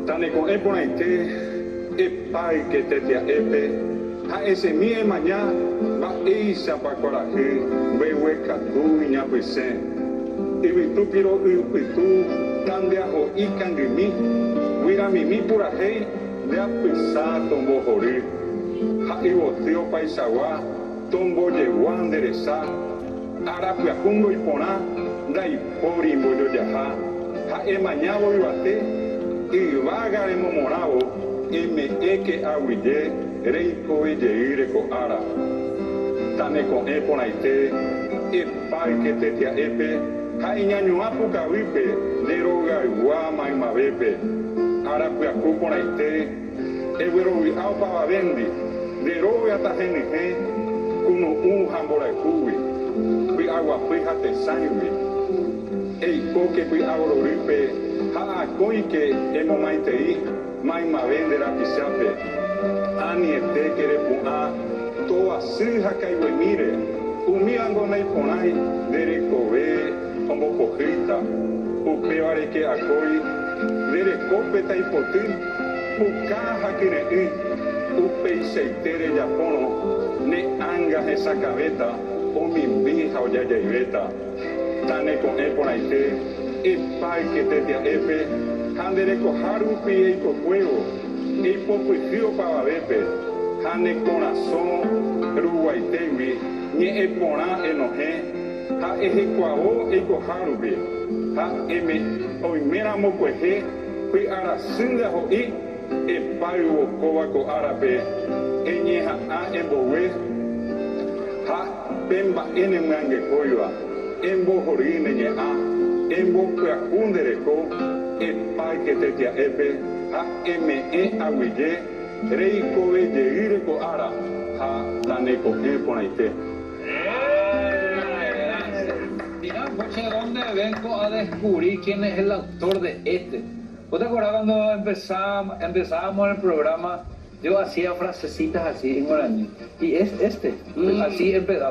Taneko'ẽ porãite, epáyke tetia'épe ha esẽmi emaña mba'éichapa kuarahy mbeguekatu iñapysẽ. Yvytu piro'y pytu tandeaho'i kangymi, guyramimi purahéi nde apysa tombohory. Ha yvoty opaichagua tombojegua nde resa, ára pyahu iporã ndaipóri mbojojaha ha emañávo yvate, yvága remomorãvo eme'ẽke aguyje reikove jeýre ko ára. Taneko'ẽ porãite, epáyke tetia'épe ha eñañuã pukavýpe nde rogaygua maymavépe. Ára pyahu porãite, eguerovy'a opavavéndi, nde róga tahenyhẽ kunu'ũ ha mborayhúgui, py'aguapy ha tesãigui. Eikóke py'aororýpe ha akóike emomaitei maymave nde rapichápe. Anietéke repu'ã tovasy ha kaiguemíre, umívango naiporãi nde rekove ombopohýita. Upévareke akói nde rekópe taipoty, puka ha kyre'ỹ, upeichaite rejapórõ ne ánga hesakãvéta, omimbi ha ojajaivéta. Taneko'ẽ porãite, epáyke tetia'épe ha nde rekoha rupi eikokuévo, eipopyhy opavavépe ha ne korasõ ruguaitégui ñe'ẽ porã enohẽ ha ehekuavo eikoha rupi ha eme oiméramo kuehe py'arasy ndaho'i epáyvo kóva ko árape eñeha'ã embogue ha pe mba'e nemyangekóiva, embohory ne ñe'ã, embopyahu nde reko, epáyke tetia'épe ha eme'ẽ aguyje reikove jeýre ko ára ha taneko'ẽ porãite. Mira, poche, ¿dónde vengo a descubrir quién es el autor de este? ¿Vos te acordás cuando empezábamos el programa? Yo hacía frasecitas así en guaraní. Y es este. Así empezaba.